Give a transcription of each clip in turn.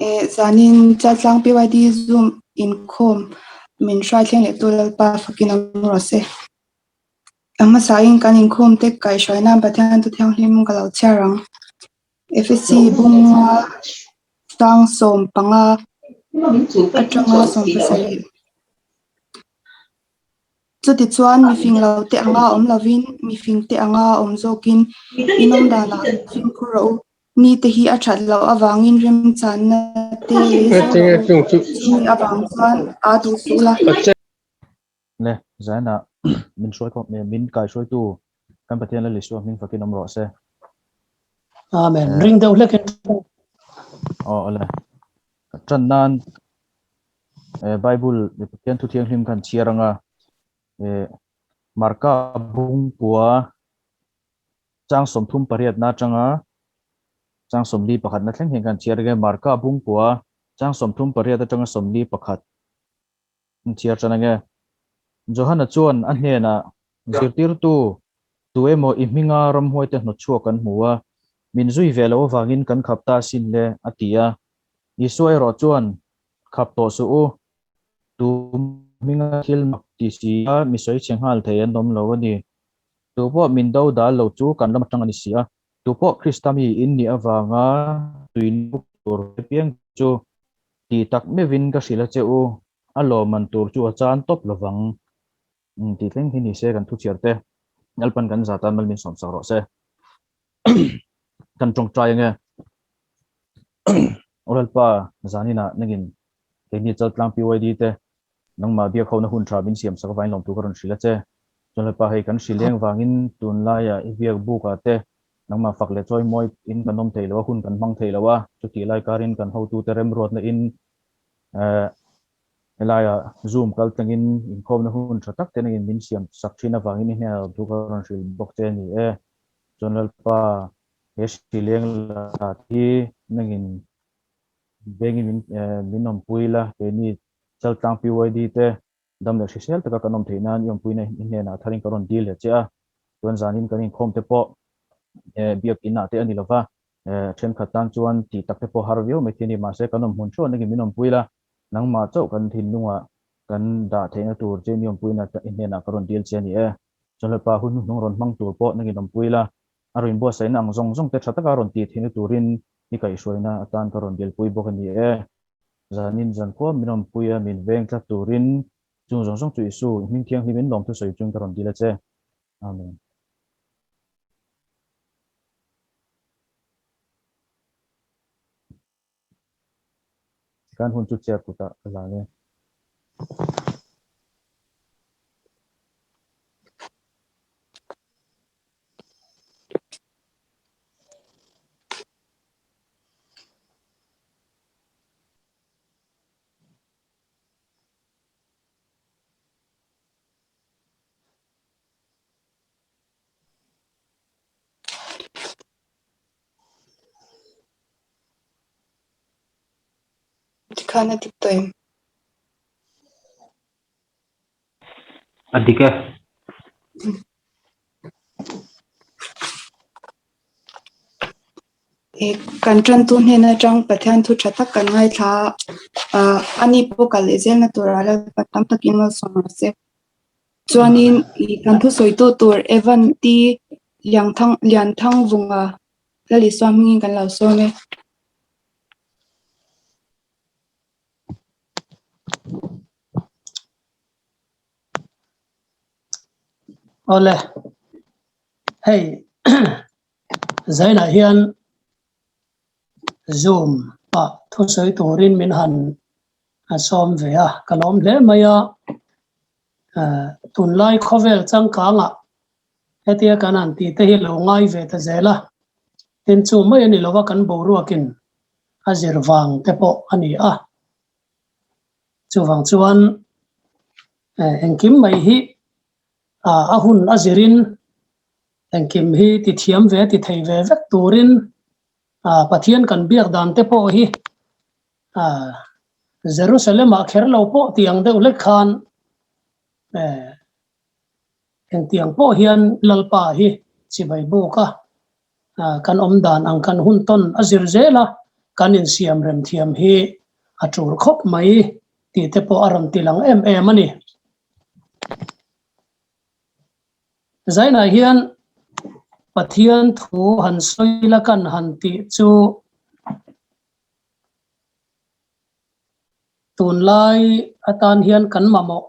E, zanin Chaltlang PYD Zoom inkhawm min hruai thleng leh tu Lalpa fakin awm rawh se. A hmasain kan inkhawm te kaihhruai nan Pathian thu thianghlim ka lo chhiar ang. Efesi bunga sang 15 atanga 17. Chutichuan mifing lo te anga awm lovin mifing te anga awm zawkin in awm danah fimkhur rawh u. Mi te hi a that loh avangin remchanna te lei zawk rawh u. Chumi avang chuan aa duh suh la. Le, Zainah min hruai khawp mai, min kaihruaitu kan Pathian Lal Isua hming fakin awm rawh se. Amen. Ring deuh hlek in. Aw, awle. Tan nan Bible Pathian thu thianghlim kan chhiar anga Marka bungkua chang 38 na atanga chang 41 na thleng hian kan chhiar ange Marka bungkua chang 38 atanga 41 an chhiar tan ange. Johana chuan a hnenah, Zirtirtu, tu emaw i hminga ramhuaite hnawtchhuak kan hmu a, min zui ve loh avangin kan khap ta asin le, a ti a. Isua erawh chuan, Khap tawh suh u, tu hminga thil mak ti si a mi sawi chhe nghal thei an awm lo a ni. Tu pawh min do dal lo chu kan lam atang a ni si a, tu pawh Krista mi in nih avanga tui luk tur piang chu Ti tak meuhin ka hrilh a che u, a lawmman tur chu a chan tawp lovang. Umm tih thleng hi ni se kan thuchhiar te Lalpan kan za tan mal min sawm sak rawh se. Kan tawngtai ange. Aw Lalpa, zaninah nangin keini Chaltlang PYD te nangmah biak hona hun tha min siam sak avain lawmtu ka rawn hrilh a che. Chuan Lalpa hei kan hrileng vangin tunlaia i biak bukah te Nangmah fak leh chawi mawi in kan awm thei lo a, hun kan hmang thei lo a, chutih lai karin kan hotute remruatna in helaia Zoom kal tlangin inkhawmna hun tha tak te nangin min siam sak thin avangin i hnenah thu ka rawn hrilh bawk che a ni e. Chuan Lalpa, he hrileng la hi nangin vengin min min awmpui la, keini Chaltlang PYD te Dam leh hrisel taka kan awm theih nan i awmpuina i hnenah tharin ka rawn dil leh che a, chuan zanin kan inkhawm te pawh biakinn ah te a ni lova, thenkhat tan chuan tih tak te pawh har viau mai thei a ni, mahse kan awm hmun theuh nangin min awmpui la, nangmah chauh kan thinlungah kan dah theihna tur che i awmpuina i hnenah ka rawn dil che a ni e. Chuan Lalpa hun hnuhnung rawn hmang tur pawh nangin awmpui la, a rawn inbuatsaihna ang zawng zawng te tha taka rawn tih theihna turin i kaihhruaina atan ka rawn dilpui bawk a ni e. Zanin zankhua min awmpui a, min veng tlat turin chung zawng zawng chu Isu, i hming thianghlim in lawmthu sawi chung ka rawn dil a che. Amen. Tikhan hun chu chair kutah ka hlan e. Tikhan a dik tawh em? A dik e. Kan tantu hnen atang Pathian thu tha tak kan ngaithla a, ani pawh kal leh zelna turah Lalpa tam takin malsawm rawh se. Chuanin kan thusawitu tur Evan T. Lianthangvunga Lal Isua hmingin kan lo sawm e. Awle, hei Zainah hian Zoom ah thusawi turin min han sawm ve a, ka lawm hle mai a. Tunlai khawvel changkangah hetia kan han tih te hi lo ngai ve ta zel a, tin chu mai a ni lo a, kan boruakin a zir vang te pawh a ni a. Chuvang chuan engkim mai hi a hun a zirin engkim hi ti thiam ve ti thei ve vek turin Pathian kan biak dan te pawh hi Jerusalem ah kher lo pawh tih ang deuh hlek khan engtiang pawh hian Lalpa hi chibai buk a, kan awm dan ang kan hun tawn a zir zel a. kan insiam rem thiam hi a tul khawp mai tih te pawh a rawn ti lang em em a ni. Zainah hian Pathian thu han sawi la kan han tih chu tunlai atan hian kan mamawh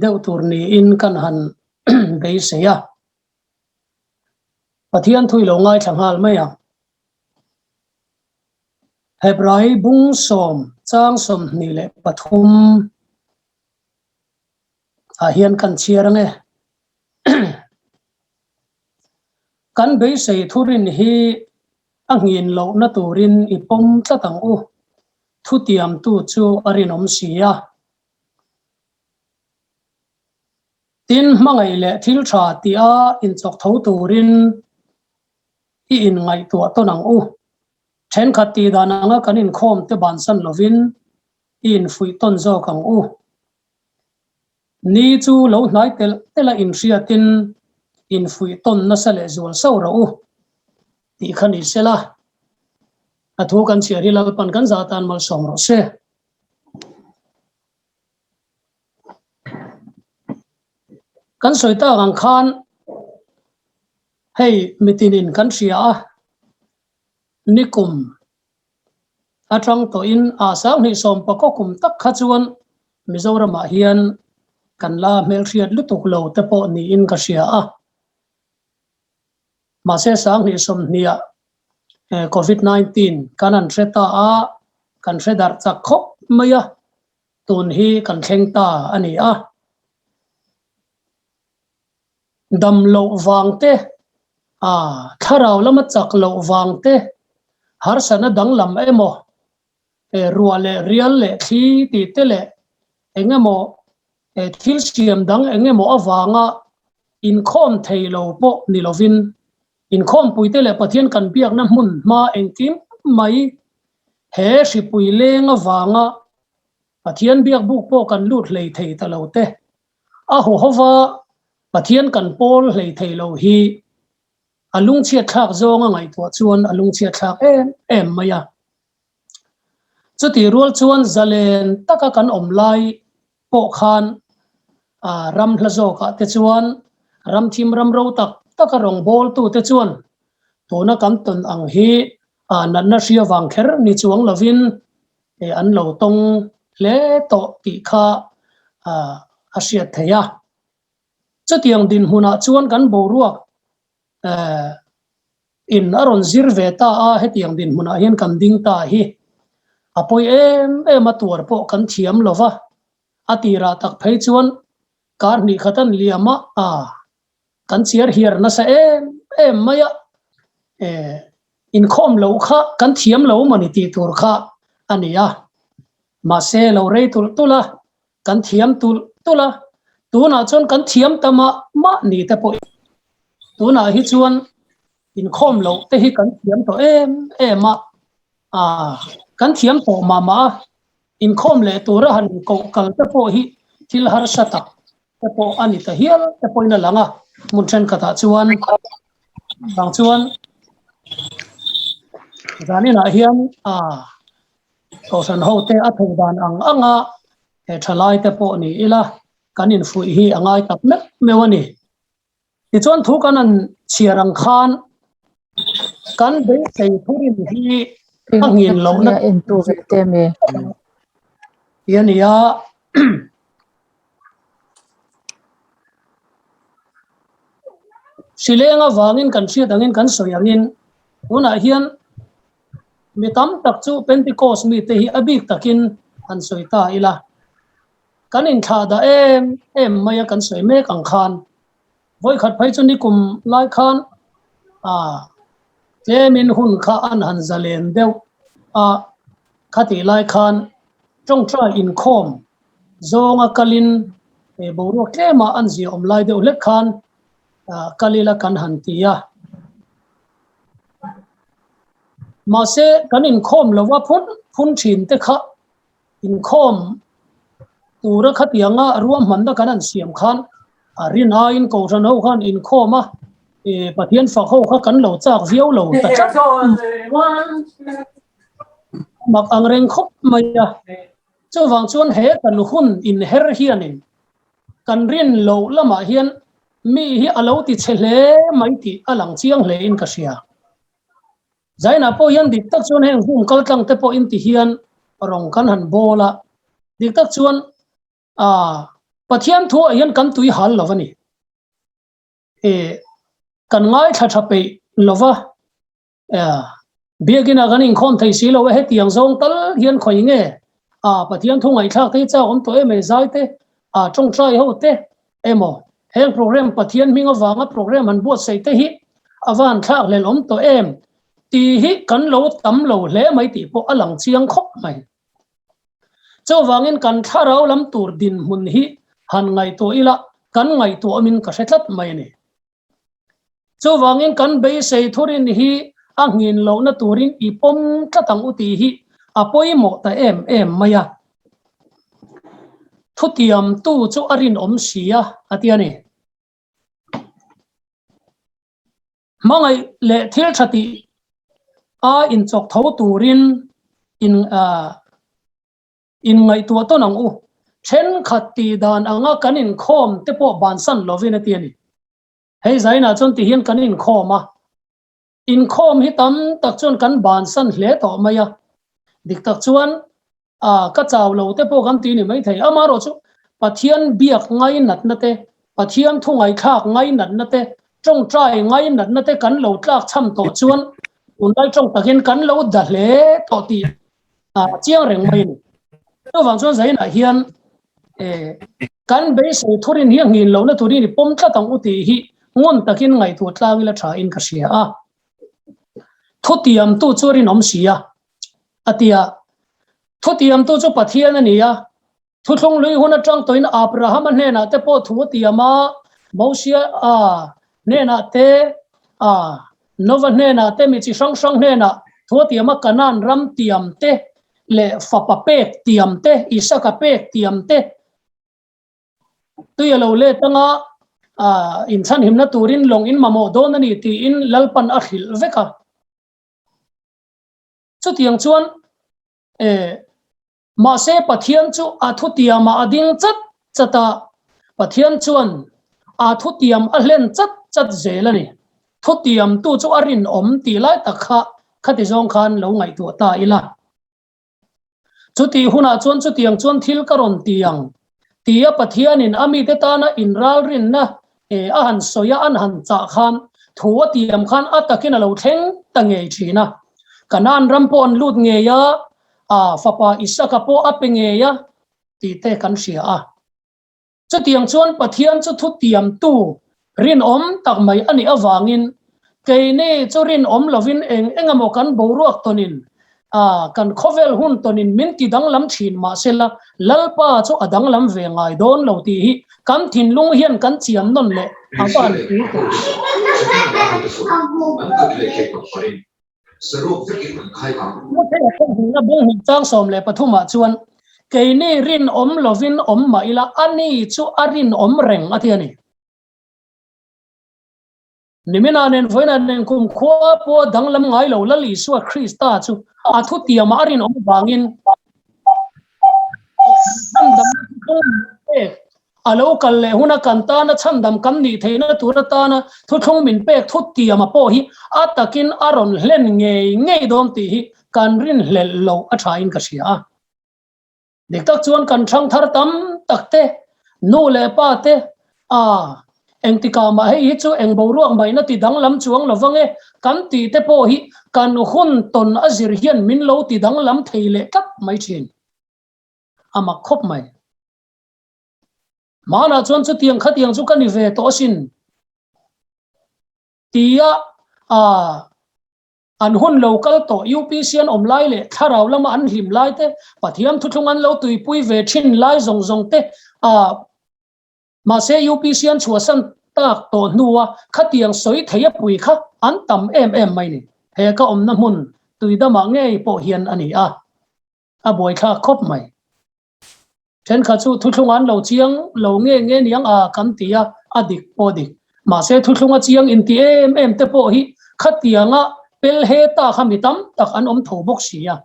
deuh tur niin kan han beisei a. Pathian thu i lo ngaithla nghal mai ang. Hebrai bung sawm chang 23 ah hian kan chhiar ange. Kan beisei thurin hi a nghin lohna turin i pawm tlat ang u, thutiamtu chu a rinawm si a. Tin, hmangaih leh thil tha tia inchawk tho turin i inngaihtuah tawn ang u. Thenkhat tih dan anga kan inkhawm te bansan lovin i infuih tawn zawk ang u. Ni chu lo hnai telh telh a inhriatin infuih tawn nasa leh zual sauh rawh u tih kha ni sela, a thu kan chhiar hi Lalpan kan zah tan malsawm rawh se. Kan sawi tak ang khan hei mitinin kan hria a, nikum atang tawhin a 2019 kum tak kha chuan Mizoramah hian kan la hmelhriat lutuk lo te pawh niin ka hria a. Mahse 2020 ah Covid 19 kan han hre ta a, kan hre darh chak khawp mai a, tun hi kan thleng ta a ni a. Dam loh vang te, a thlarau lama chak loh vang te, harsatna danglam emaw, ruah leh rial leh thli tih te leh eng emaw thil siam dang eng emaw avanga inkhawm thei lo pawh ni lovin inkhawmpuite leh Pathian kan biakna hmun hma engkim mai he hripui leng avanga Pathian biakbuk pawh kan lut hlei thei ta lo te, a huhova Pathian kan pawl hlei thei lo hi a lungchhiat thlak zawnga ngaihtuah chuan a lungchhiat thlak em em mai a. Chutih rual chuan zalen taka kan awm lai pawh khan ram hla zawkah te chuan ram thim ram ro tak taka rawngbawltu te chuan tuna kan tawn ang hi natna hria vang kher ni chuang lovin an lo tawng hle tawh tih kha a hriat theih a. Chutiang dinhmunah chuan kan boruak in a rawn zir ve ta a, hetiang dinhmunah hian kan ding ta hi a pawi em em a, tuar pawh kan thiam lo va, a tirah tak phei chuan kar hnih khat an liam a, a kan chiar hiar nasa em em mai a, inkhawm loh kha kan thiam lo mawni tih tur kha a ni a, mahse lo rei tulh tulh a, Kan thiam tulh tulh a, tunah chuan kan thiam ta mah mah ni te pawh tunah hi chuan inkhawm loh te hi kan thiam tawh em em a, ah kan thiam tawh mah mah a, inkhawm leh tura han koh kal te pawh hi thil harsa tak te pawh a ni ta hial te pawhin a lang a, hmun thenkhatah chuan vang chuan zaninah hian ah Kohhran hote a thei dan ang anga he thalai te pawh ni ila kan infuih hi a ngai tak meuh meuh a ni. Tichuan thu kan han chhiar ang khan kan beisei thurin hi a nghin lohna hi a ni a. Hrileng avangin kan hriat angin kan sawi angin tunah hian Mi tam tak chu Pentecost mite hi a bik takin han sawi ta ila, kan inthlah dah em em mai a kan sawi mek ang khan vawikhat phei chu nikum lai khan ah tlemin hun kha an han zalen deuh a, khatih lai khan tawngtai inkhawm zawnga kalin boruak tlema an ziaawm lai deuh hlek khan kal ila kan han ti a. Mahse, kan inkhawm lova phun phun thin te kha inkhawm tura khatianga ruahmanna kan han siam khan a rin aiin Kohhran ho khan inkhawm a, Pathian fak ho kha kan lo chak viau lo ta tlat. Mak ang reng khawp mai a. Chuvang chuan he kan hun inher hianin kan rin loh lamah hian mi hi a lo ti chhe hle mai tih a lang chiang hlein ka hria. Zainah pawh hian dik tak chuan heng Zoom kaltlang te pawh inti hian rawng kan han bawl a, dik tak chuan Pathian thuah hian kan tui hal lo a ni. Kan ngaithla tha peih lo va, Biakina kan inkhawm thei si lo a, hetiang zawng tal hian khawi nge Pathian thu ngaihthlak te hi chak awm tawh em ei zai te, tawngtai ho te emaw heng program Pathian hming avanga program han buatsaih te hi a van thlak hlel awm tawh em tih hi kan lo tam lo hle mai tih pawh a lang chiang khawp mai. Chuvangin kan thlarau lam tur dinhmun hi han ngaihtuah ila kan ngaihtuah awmin ka hre tlat mai a ni. Chuvangin kan beisei thurin hi a nghin lohna turin i pawm tlat ang u tih hi a pawimawh ta em em mai a. Thutiamtu chu a rinawm si a, a ti a ni. Hmangaih leh thil tha tih a inchawk tho turin in inngaihtuah tawn ang u. Thenkhat tih dan anga kan inkhawm te pawh bansan lovin a ti a ni. Hei zainah chuan ti hian kan inkhawm a, inkhawm hi tam tak chuan kan bansan hle tawh mai a, dik tak chuan ka chau lo te pawh kan ti ni mai thei. Amaherawhchu Pathian biak ngainatna te, Pathian thu ngaihthlak ngainatna te, tawngtai ngainatna te kan lo tlak chham tawh chuan tunlai tawng takin kan lo da hle tawh tih a chiang reng mai a ni. Chuvang chuan zainah hian kan beisei thurin hi a nghin lohna turin i pawm tlat ang u tih hi ngun takin ngaihtuah tlang ila tha in ka hria a. Thutiamtu chu rinawm si a, a ti a. Thutiamtu chu Pathian a ni a. Thuthlung lui hun atang tawhin Abrahama hnenah te pawh thu a tiam a, Mosia hnenah te, Nova hnenah te, mi chi hrang hrang hnenah thu a tiam a, Kanaan ram tiam te leh fapa pek tiam te, Isaka pek tiam te, tui a lo let anga inchhanhimna turin lawng in mamawh dawn a ni tiin Lalpan a hrilh vek a. Chutiang chuan Mahse Pathian chu a thutiamah a ding chat chat a, Pathian chuan a thutiam a hlen chat chat zel a ni. Thutiamtu chu a rinawm tih lai tak kha khati zawng khan lo ngaihtuah ta ila. Chutih hunah chuan chutiang chuan thil ka rawn ti ang tia Pathianin a mite tana inralrinna a han sawi a, an han chah khan thu a tiam khan a takin a lo thleng ta ngei thin a. Kanaan ram pawh an lut ngei a, a fapa Isaka pawh a pe ngei a tih te kan hria a. Chutiang chuan Pathian chu thutiamtu rinawm tak mai a nih avangin keini chu rinawm lovin eng eng emaw kan boruak tawnin kan khawvel hun tawnin min ti danglam thin mahsela Lalpa chu a danglam ve ngai dawn lo tih hi kan thinlung hian kan chian nawn leh a van pui tawh. Hmuhna bung hnih chang 13 ah chuan keini rinawm lovin awm mah ila ani chu a rinawm reng a ti a ni. Nimina nen vawiina nen kum khua pawh danglam ngai lo Lal Isua Krista chu a thutiamah a rinawm vangin A lo kal leh huna kan tana chhandam kan nih theihna tur atana thuthlung min pek thut tiama pawh hi a takin a rawn hlen ngei ngei dawn tih hi kan rinhlelh loh a thain ka hria a. Dik tak chuan kan thangthar tam tak te, nu leh pa te, a engtikah mah hei hi chu eng boruak maihna ti danglam chuang lo vang e kan tih te pawh hi kan hun tawn a zir hian min lo ti danglam thei leh tlat mai thin. A mak khawp mai. Hmanah chuan chutiang khatiang chu ka ni ve tawh asin tia an hun lo kal tawh UPC an awm lai leh thlarau lama an hlim lai te, Pathian thuthlung an lo tuipui ve thin lai zawng zawng te mahse UPC an chhuahsan tak tawh hnua khatiang sawi thei a pui kha an tam em em mai ni. He ka awmna hmun tuidamah ngei pawh hian a ni a, a buaithlak khawp mai. Thenkhat chu thuthlung an lo chiang lo nge nge niang a kan ti a, a dik pawh dik. Mahse thuthlung a chiang inti em em te pawh hi khatianga pel he ta kha mi tam tak an awm tho bawk si a.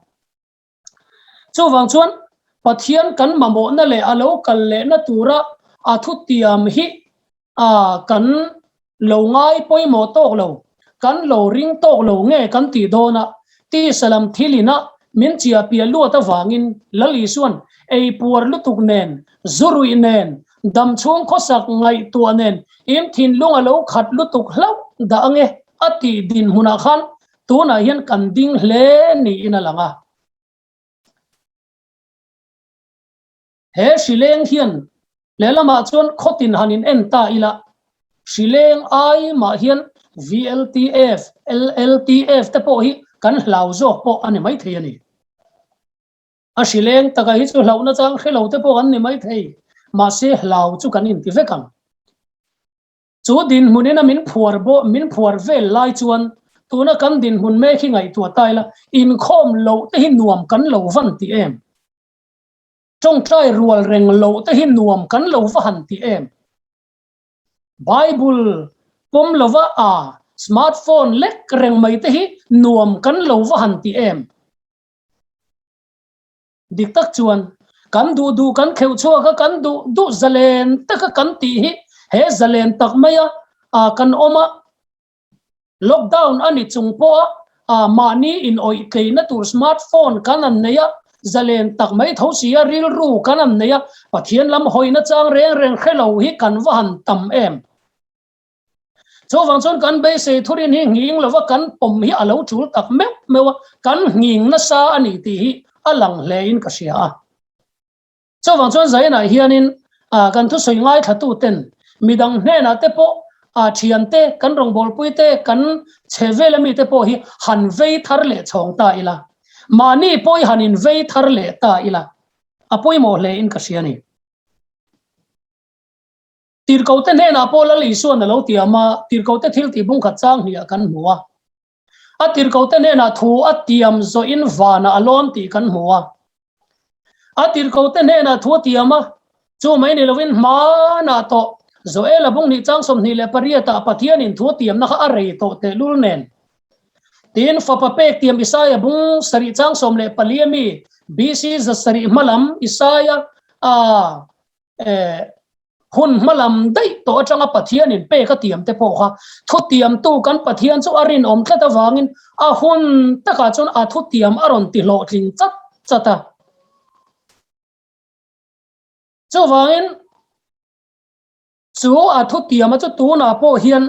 Chuvang chuan Pathian kan mamawhna leh a lo kal lehna tura a thutiam hi a kan lo ngai pawimawh tawk lo, kan lo ring tawk lo nge kan tih dawn a, tisa lam thilin a min chiahpiah luat avangin Lal Isuan ei puar lutuk nen, zu ruih nen, dam chhung khawsak ngaihtuah nen in thinlung a lo khat lutuk hlauh dah ange a tih dinhmunah khan tunah hian kan ding hle niin a lang a. He hrileng hian lehlamah chuan khawtin han in en ta ila, hrileng ai mah hian VLTF, LLTF te pawh hi kan hlau zawk pawh a ni maithei a ni. A hrileng taka hi chu hlauhna chang hre lo te pawh kan ni maithei, mahse hlau chu kan inti vek ang. Chu dinhmunin a min phuar bawh min phuar vel lai chuan tuna kan dinhmun mek hi ngaihtuah ta ila, inkhawm loh te hi nuam kan lo van ti em? Tawngtai rual reng loh te hi nuam kan lo va han ti em? Bible pawm lova a smartphone lek reng mai te hi nuam kan lo va han ti em? Dik tak chuan kan duh duh kan kheuh chhuak a, kan duh duh zalen taka kan tih hi he zalen tak maia kan awm a, lockdown a ni chung pawha mahni inawih tleina tur smartphone kan an nei a, zalen tak mai tho si a, rilru kan an nei a, Pathian lam hawina chang reng reng hre lo hi kan va han tam em. Chuvang chuan kan beisei thurin hi nghing lova kan pawm hi a lo tul tak meuh meuh a, kan nghing nasa a ni tih hi a lang hle in ka hria a. Chuvang chuan Zainah hianin kan thusawi ngaithlatu ten midang hnenah te pawh thiante, kan rawngbawlpui te, kan chhe vel ami te pawh hi han vei thar leh chhawng ta ila, mahni pawh hi han in vei thar leh ta ila, a pawimawh hle in ka hria a ni. Tirhkohte hnenah pawh Lal Isuan a lo tiam a, Tirhkohte thil tih bungkhat chang hnih ah kan hmu a. A tirhkohte hnenah thu a tiam zawhin vanah a lawn tih kan hmu a. A tirhkohte hnenah thu a tiam a, chu mai ni lovin hmanah tawh Joela bung hnih chang 28 ah Pathianin thu a tiamna kha a rei tawh tehlul nen. Tin, fapa pek tiam Isaia bung sarih chang 14 ami BC 700 hmalam Isaia a Hun hmalam daih tawh atanga Pathianin pek a tiam te pawh kha thutiamtu kan Pathian chu a rinawm tlat avangin a hun takah chuan a thutiam a rawn ti hlawhtling chat chat a. Chuvangin chu a thutiama chu tunah pawh hian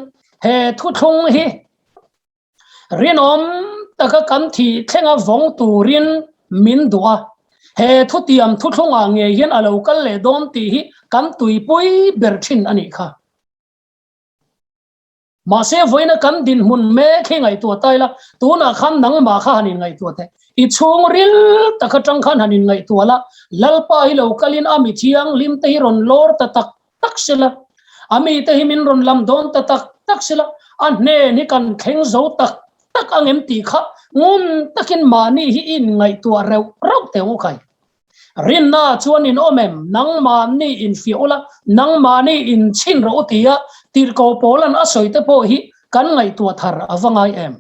he thuthlung hi Rinawm taka kan thih thlenga vawng turin min duh a, he thutiam thuthlungah ngei hian a lo kal leh dawn tih hi kan tuipui ber thin a nih kha. Mahse vawiina kan dinhmun mek hi ngaihtuah ta ila, tunah khan nangmah kha han inngaihtuah teh. I chhungril tak atang khan han inngaihtuah la, Lalpa hi lo kalin a mi thianghlim te hi rawn lawr ta tak tak sela, a mite hi min rawn lam dawn ta tak tak sela, a hnen hi kan thleng zo tak tak ang em tih kha ngun takin mahni hi i inngaihtuah reuh reuh teh u khai. Rinna chuan in awm em? Nangmahni infiah ula, nangmahni inchhin rawh u tia tirhkoh Paula'n a sawi te pawh hi kan ngaihtuah thar a va ngai em?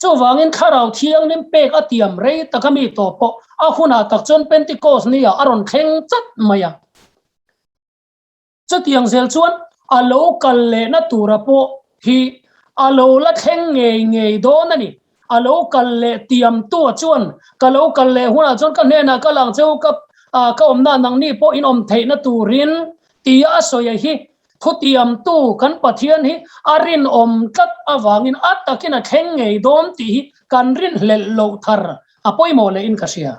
Chuvangin Thlarau Thianghlim pek a tiam rei tak a mi tawh pawh a hunah tak chuan Pentecost ni ah a rawn thleng chat mai a. Chutiang zel chuan a lo kal lehna tura pawh hi a lo la thleng ngei ngei dawn a ni. A lo kal leh tiamtua chuan ka lo kal leh hunah chuan ka hnenah ka lang cheu ka ka awmna nangni pawh in awm theihna turin tia a sawi a hi Thutiamtu kan Pathian hi a rinawm tlat avangin a takin a thleng ngei dawn tih hi kan rinhlelh loh thar a pawimawh lehin ka hria.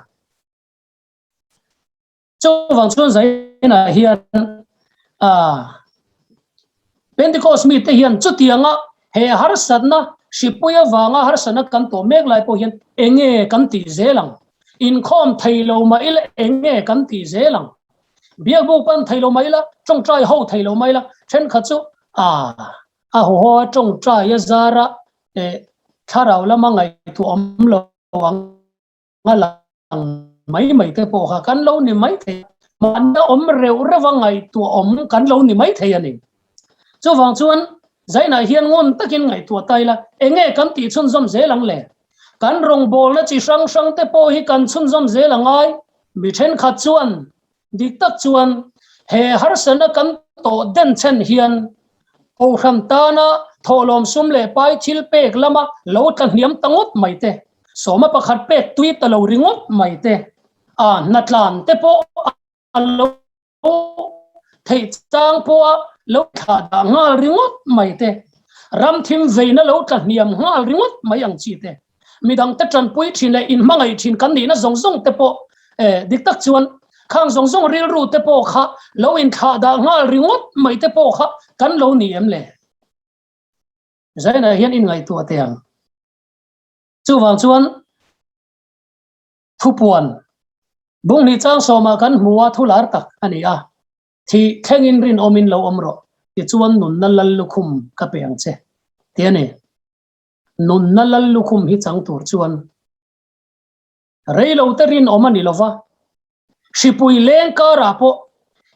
Chuvang chuan Zainah hian Pentecost mite hian chutianga he harsatna hripui avanga harsatna kan tawh mek lai pawh hian enge kan tih zel ang? Inkhawm thei lo mah ila enge kan tih zel ang? Biakbuk pan thei lo mai la, tawngtai ho thei lo mai la, thenkhat chu a a huho a tawngtai a zara eh thlarau lama ngaihtuah awm lo ang a lang mai mai te pawh kha kan lo ni mai thei a, mahni a awm reuh reuh a ngaihtuah awm kan lo ni mai thei a ni. Chuvang chuan. Zainah hian ngun takin ngaihtuah ta ila, enge kan tih chhunzawm zel ang le? Kan rawngbawlna chi hrang hrang te pawh hi kan chhunzawm zel a ngai. Mi thenkhat chuan, dik tak chuan he harsatna kan tawh den chhen hian Kohhran tana thawhlawm sum leh pai thil pek lama lo tla hniam ta ngawt mai te, sawma pakhat pek tui ta lo ringawt mai te, a hnatlan te pawh a lo theih chang pawha lo thlah dah nghal ringawt mai te, ram thim veina lo tla hniam nghal ringawt mai ang chi te, midang te tanpui thin leh inhmangaih thin kan nihna zawng zawng te pawh eh dik tak chuan khang zawng zawng rilru te pawh kha lo inthlah dah nghal ringawt mai te pawh kha kan lo ni em le? Zainah hian inngaihtuah teh ang. Chuvang chuan Thupuan Bunghnih chang sawmah kan hmu a thu lar tak a ni a, Thih thlengin rinawmin lo awm rawh, tichuan nunna lal lukhum ka pe ang che, ti a ni. Nunna lal lukhum hi chang tur chuan rei lo te rinawm a ni lo va, Hripui leng karah pawh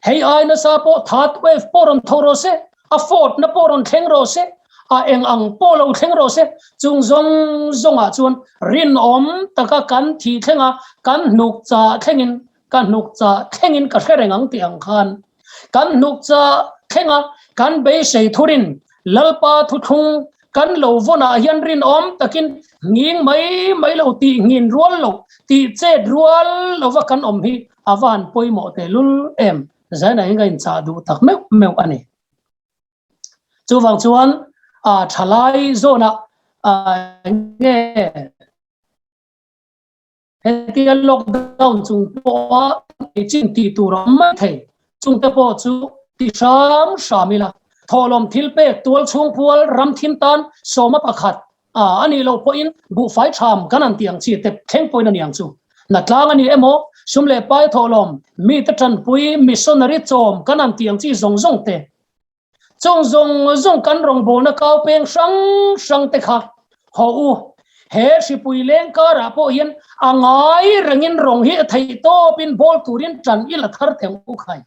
hei ai nasa pawh third wave pawh rawn tho rawh se, a fourth na pawh rawn thleng rawh se, a eng ang pawh lo thleng rawh se, chung zawng zawngah chuan rinawm taka kan thih thleng a, kan hnuk chah thlengin ka hnuk chah thlengin ka hre reng ang tih ang khan kan hnuk chah thleng a, kan beisei thurin Lalpa thuthlung Kan lo vawnah hian rinawm takin nghing mai mai lo tih nghin rual lo, tih chet rual lova kan awm hi a va han pawimawh tehlul em? Zainah hian ka inchah duh tak meuh meuh a ni. Chuvang chuan a thalai zawnah enge Hetia lockdown chung pawha chin tih tur a awm mai thei. Chungte pawh chu ti hram hram ila, thawhlawm thil pek tual chhung pual ram thim tan sawma pakhat a nih loh pawhin buhfai tham kan han tih ang chi te thleng pawhin a ni ang chu. Hnatlang a ni emaw, sum leh pai thawhlawm, mite tanpui, missionary chawm kan han tih ang chi zawng zawng te Chung zawng zawng kan rawngbawlna kau peng hrang hrang te kha haw u. He hripui leng karah pawh hian a ngai rengin rawng hi a theih tawpin bawl turin tan i la thar theng u khai.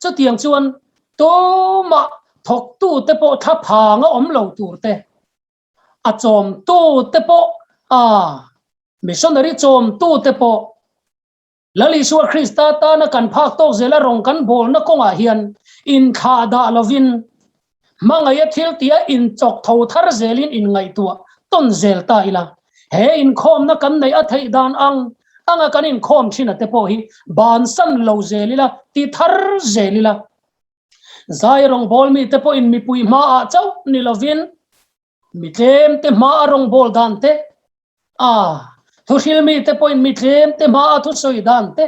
Chutiang chuan tumah thawktu te pawh thla phang a awm lo tur te, a chawmtu te pawh a missionary chawmtu te pawh Lal Isua Krista tana kan phak tawk zela rawng kan bawlna kawngah hian inthlah dah lovin, hmangaih a thil tia inchawk tho thar zelin inngaihtuah tawn zel ta ila. He inkhawmna kan neih a theih dan ang anga kan inkhawm thin a te pawh hi bansan lo zel ila, ti thar zel ila. Zai rawngbawl mite pawhin mipui hmaah chauh ni lovin, Mi tlem te hma a rawngbâwl dan te, a thuhril mi te pawhin mi tlem te hma a thusawi dan te,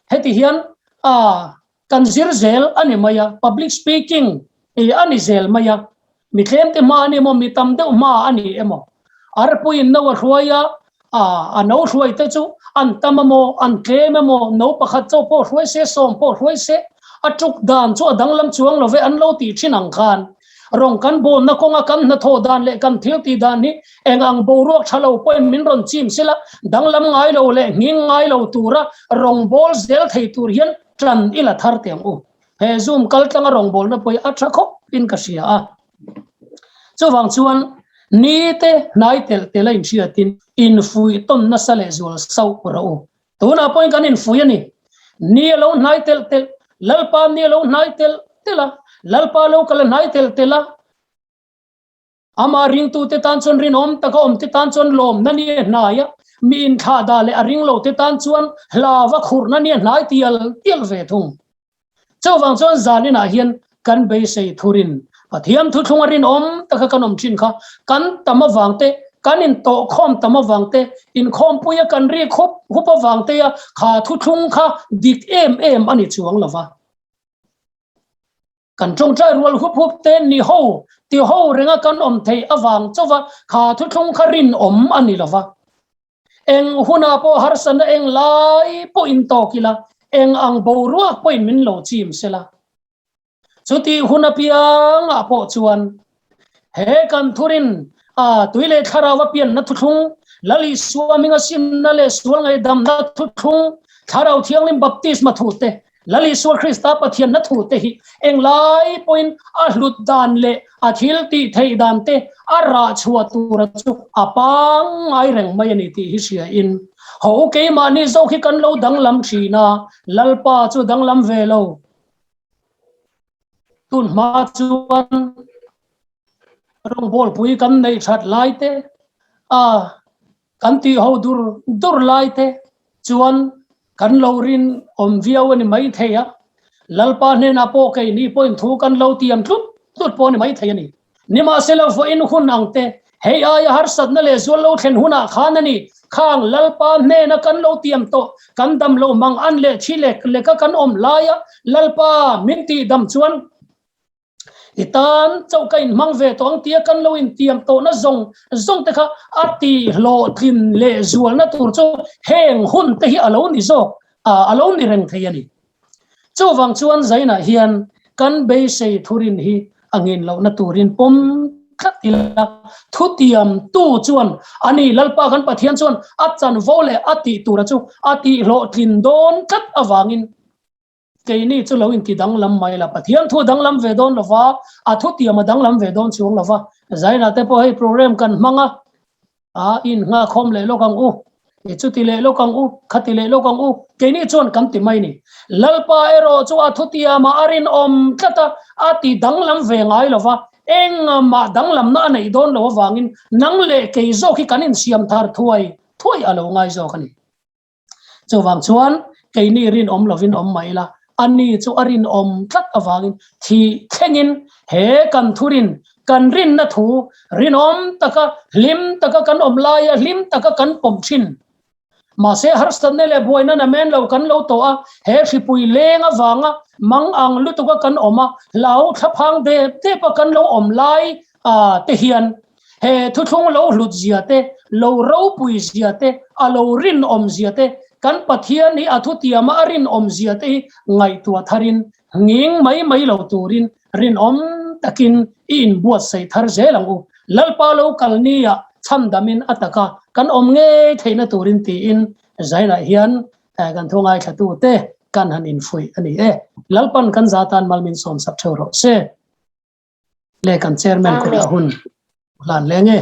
heti hian a kan zir zel a ni mai a, public speaking i a ni zel mai a, mi tlem te hma a ni emaw, mi tam deuh hma a ni emaw, arpuiin no a hruai a, a a no hruai te chu an tam emaw, an tlem emaw, no pakhat chauh pawh hruai se, sawm pawh hruai se, a tuk dan chu a danglam chuang lo ve an lo tih thin ang khan Rawng kan bawnna kawnga kan hnathawh dan leh kan thil tih dan hi eng ang boruak tha lo pawhin min rawn chim sela, danglam ngai lo leh nghing ngai lo tura rawng bawl zel thei tur hian tan i la thar teh ang u. He Zoom kal tlanga rawng bawlna pawh hi a tha khawp in ka hria a. Chuvang chuan ni te hnai telh telh a inhriatin infuih tawn nasa leh zual sauh rawh u. Tunah pawhin kan infuih a ni. Ni a lo hnai telh telh, Lalpa ni a lo hnai telh telh a, Lalpa lo kal a hnai telh telh a. Amah ringtute tan chuan rinawm taka awmte tan chuan lawmna ni a hnai a, mi inthlahdah leh a ringlote tan chuan hlava khurhna ni a hnai tial tial ve thung. Chuvang chuan zaninah hian kan beisei thurin Pathian thuthlung a rinawm taka kan awm thin kha kan tam avang te, kan intawhkhawm tam avang te, inkhawmpuia kan ri khup hup avang te a kha thuthlung kha dik em em a ni chuang lo va. Kan tawngtai rual hup hup te ni ho ti ho renga kan awm theih avang chauva kha thuthlung kha rinawm a ni lo va. Eng hunah pawh harsatna eng lai pawh in tawk ila, eng ang boruak pawhin min lo chim sela. Chutih hun apiangah pawh chuan he kan thurin a tui leh thlarau a pianna thuthlung, Lal Isua hminga simna leh sual ngaihdamna thuthlung, Thlarau Thianghlim baptisma thute. Lal Isua Krista Pathianna thu te hi englai pawhin a hlut dan leh a thil tih theih dan te a rah chhuah tura chu a pangngai reng mai a ni tih hi hria in ho keimahni zawk hi kan lo danglam thin a, Lalpa chu danglam ve lo. Tun hma chuan rawngbawlpui kan neih that lai te a kan tih ho dur dur lai te chuan kan lo rin awm viau a ni mai thei a, Lalpa hnenah pawh keini pawhin thu kan lo tiam tlut tlut pawh a ni mai thei a ni. Nimahsela vawiin hun ang te, hei aia harsatna leh zual lo thlen hunah khan a ni, khang Lalpa hnena kan lo tiam tawh, kan dam lo mang an leh thi lek leka kan awm laia Lalpa min tihdam chuan I tan chauh ka inhmang ve tawh ang tia kan lo intiam tawhna zawng zawng te kha a tihhlawhtlin leh zualna tur chu heng hun te hi a lo ni zawk, a lo ni reng thei a ni. Chuvang chuan Zainah hian kan beisei thurin hi a ngin lohna turin pawm tlat ila, thutiam tu chuan ani Lalpa kan Pathian chuan a chanvo leh a tih tura chu a tihhlawhtlin dawn tlat avangin Keini chu lo inti danglam mai la, Pathian thu a danglam ve dawn lova, a thutiam a danglam ve dawn chuang lova. Zainah te pawh hei program kan hmang a, a innghahkhawm leh lawk ang u, i chuti leh lawk ang u, khati leh lawk ang u, keini chuan kan ti mai ni. Lalpa erawh chu a thutiamah a rinawm tlat a, a ti danglam ve ngai lova, engmah danglamna a neih dawn lo avangin nang leh kei zawk hi kan insiam thar thuai thuai a lo ngai zawk a ni. Chuvang chuan keini rinawm lovin awm mah ila, ani chu a rinawm tlat avangin thih thlengin he kan thurin, kan rinna thu rinawm taka hlim taka kan awm laia hlim taka kan pawm thin. Mahse harsatna leh buaina namen lo kan lo tawh a, he hripui leng avanga mang ang lutuka kan awm a, hlau thlaphang dep depa kan lo awm lai te hian He thuthlung lo hlut zia te, lo ropui zia te, a lo rinawm zia te, kan Pathian hi a thutiama a rinawm zia te hi ngaihtuah tharin nghing mai mai lo turin rinawm takin i inbuatsaih thar zel ang u. Lalpa lo kal nia chhandamin a taka kan awm ngei theihna turin tiin Zainah hian kan thu ngaithla te kan han infuih a ni e. Lalpan kan zatan malmin sawmsak theuh rawh se. Le kan chairman kut a hun hlan le nge.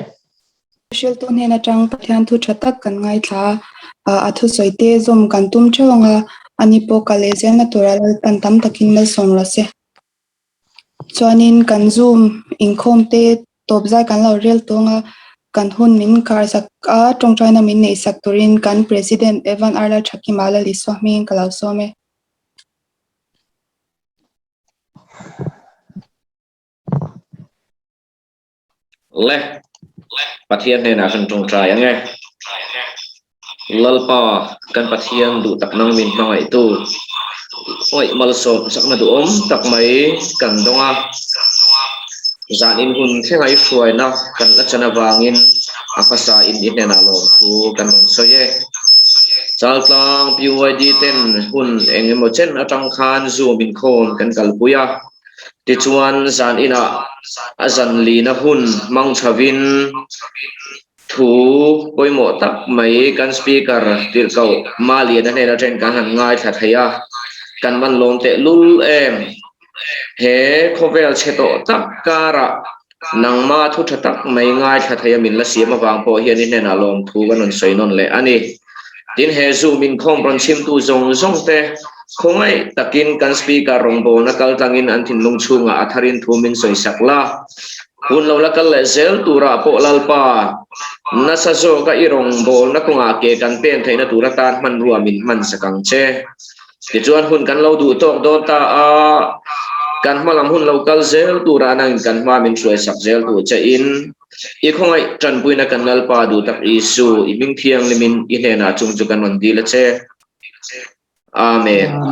Hriltu hnen atang Pathian thu tha tak kan ngaithla a, a thusawi te zawm kan tum theuh ang a, ani pawh kal leh zelna tura Lalpan tam takin malsawm rawh se. Chuanin kan Zoom inkhawm te tawp zai kan lo rel tawng a, kan hun min khar sak a, tawngtaina min neih sak turin kan President Evan Arla Thakima Lalisua hmingin ka lo sawm e. Le, Pathian hnenah kan tawngtai ang e. Lalpa, kan Pathian duh tak nang min hmangaihtu, awih malsawm chakna duhawm tak mai kan dawng a. Zan in hun thlenga i hruaina kan la chan avangin a hmasa in i hnenah lawmthu kan rawn sawi e. Chaltlang PYD ten hun eng emaw chen atang khan Zoom inkhawm kan kalpui a, tichuan zan inah a zan lina hun hmang chhovin Thu pawimawh tak mai kan Speaker tirhkoh Maliana hnen atangin kan han ngaithla thei a, kan man lawm teh lul em? He khawvel chhe tawh tak karah nangma thu tha tak mai ngaithla thei a min la siam avang pawh hian i hnenah lawmthu kan rawn sawi nawn leh a ni. Tin, he Zoom inkhawm rawn chhimtu zawng zawng te khawngaih takin kan Speaker rawngbawlna kaltlangin an thinlung chhungah a tharin thu min sawisak la. Hun lo la kal leh zel turah pawh Lalpa, nasa zawka i rawngbawlna kawngah ke kan pen theihna tur atan hmanrua min hman sak ang che. Tichuan hun kan lo duh tawk dawn ta a, kan hma lam hun lo kal zel turah nangin kan hma min hruai sak zel tur che in, i khawngaih tanpuina kan Lalpa duh tak Isu, i hming thianghlimin i hnenah chung chu kan rawn dil a che. Amen.